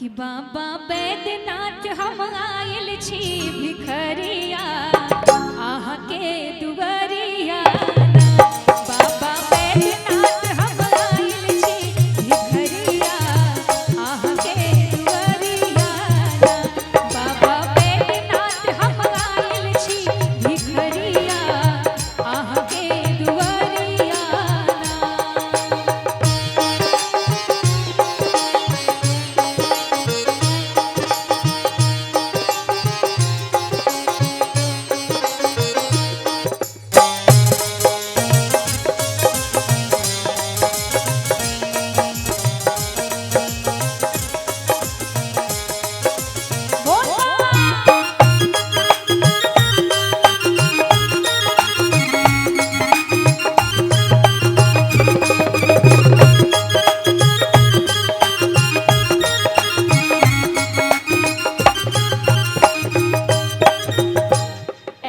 कि बाबा बैद्यनाथ हम आयल छी भिखरिया अहाँ के दुआरिया ना। बाबा बैद्यनाथ हम आयल छी भिखरिया अहाँ के दुआरिया ना। बाबा बैद्यनाथ हम आयल छी भिखरिया अहाँ के दुआरिया ना।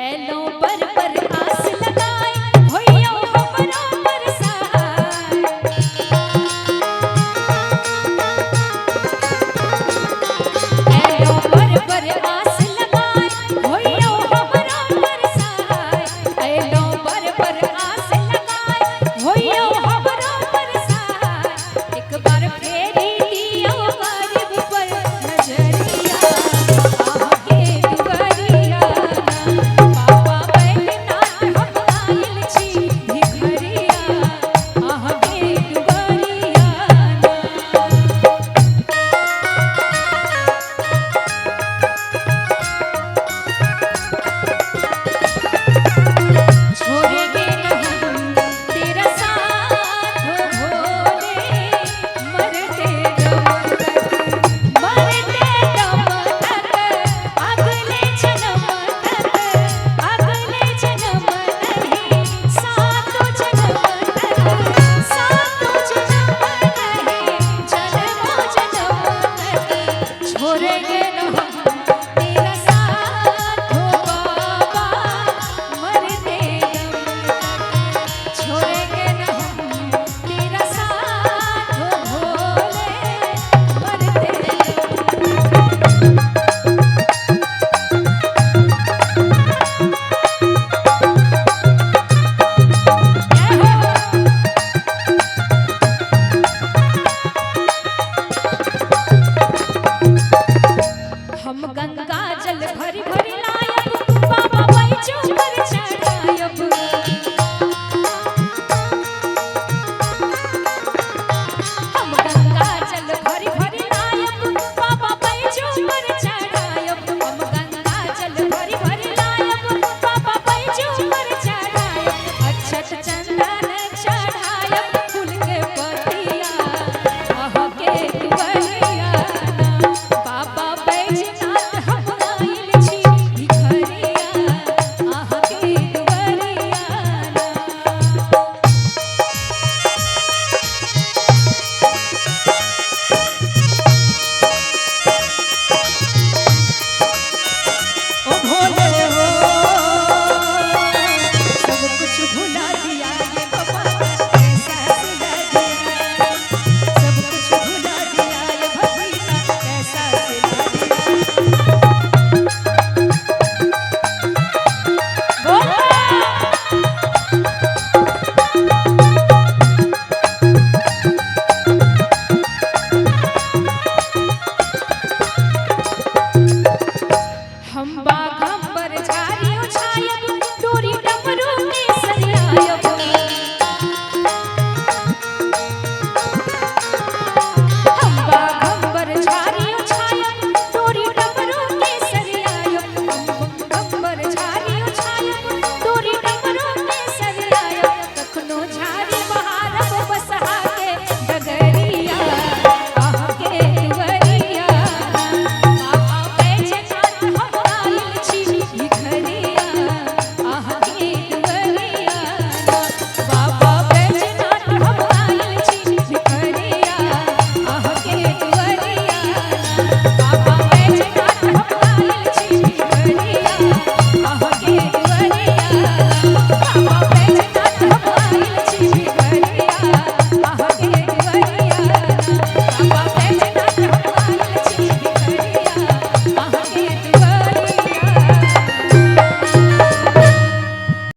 एलो पर पर आस लगाए होइयो हमरो पर सहाय। एलो पर पर आस लगाए होइयो हमरो पर सहाय। एलो पर पर आस लगाए होइयो हमरो पर सहाय। एक बार फेरी दियो गरीब पर नजरिया अहाँ के दुआरिया ना। बाबा बैद्यनाथ हम आयल छी भिखरिया अहाँ के दुआरिया ना। छोड़ेंगे नहीं हम तेरा साथ भोले, मरते दम तक, मरते दम तक, अगले जन्म तक, अगले जन्म नहीं, सातों जन्म तक, सातों जन्म नहीं, जन्मों जन्म तक, छोड़ेंगे